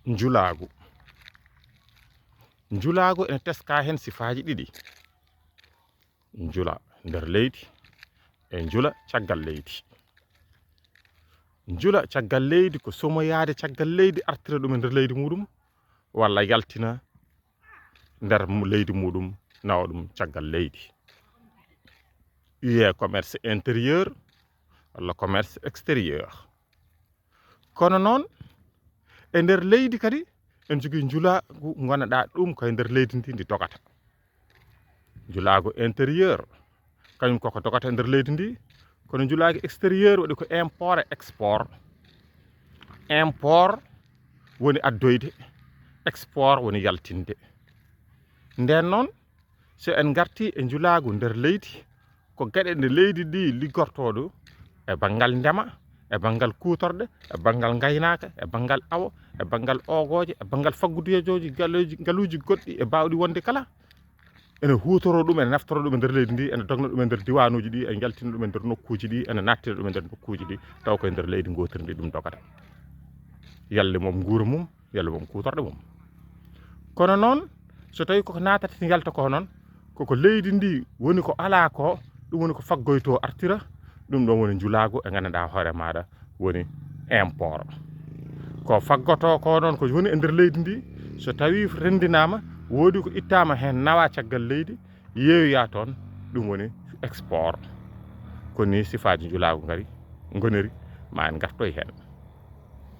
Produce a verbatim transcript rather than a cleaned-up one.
Njulaagu. Njulaagu ene teskaa heen sifaaji ɗiɗi. Njula nder leydi, e njula caggal leydi. Njula caggal leydi ko somoyaade caggal leydi, artira ɗum e nder leydi muɗum, walla yaltina nder mu-, leydi muɗum, nawa ɗum caggal leydi. Wiyee commerce intérieur walla commerce extérieur. Kono noon, e nder leydi kadi, en njogii njulaagu ngonɗaa ɗum ko e nder leydi ndi ndi dogata. Njulaagu intérieur, kañum koko dogata e nder leydi ndi, kono njulaagu extérieur waɗi ko import e export. Import woni addoyde, export woni yaltinde. Ndeen noon, so en ngartii e njulaagu nder leydi, ko geɗe ɗe leydi ndi liggortoo ɗo e banngal ndema, e banngal kuutorɗe, e banngal ngaynaaka, e banngal awo, e banngal oogooje, e banngal faggudu-yajooji, ngaluuji, ngaluuji goɗɗi e baawɗi wonde kala. Ene huutoroo ɗum, ene naftoroo ɗum e nder leydi ndi, ene dogna ɗum e nder diwaanuuji ɗi, ene yaltina ɗum e nder nokkuuji ɗi, ene naattina ɗum e nder nokkuuji ɗi, taw ko e nder leydi ngootiri ndi ɗum dogata. Yalle mum nguura mum, yalle mum kuutorɗe mum. Kono noon, so tawii koko naatata yalta ko noon, koko leydi ndi woni ko alaa ko, ɗum woni ko faggoytoo artira, ɗum ɗoon woni njulaagu e nganndanɗaa hoore maaɗa woni import. Ko faggotoo ko noon ko woni e nder leydi ndi, so tawii renndinaama, woodi ko ittaama heen nawaa caggal leydi, yeeyoyaa toon, ɗum woni export. Ko nii sifaaji njulaagu ngari, ngoniri, ma en ngartoy heen.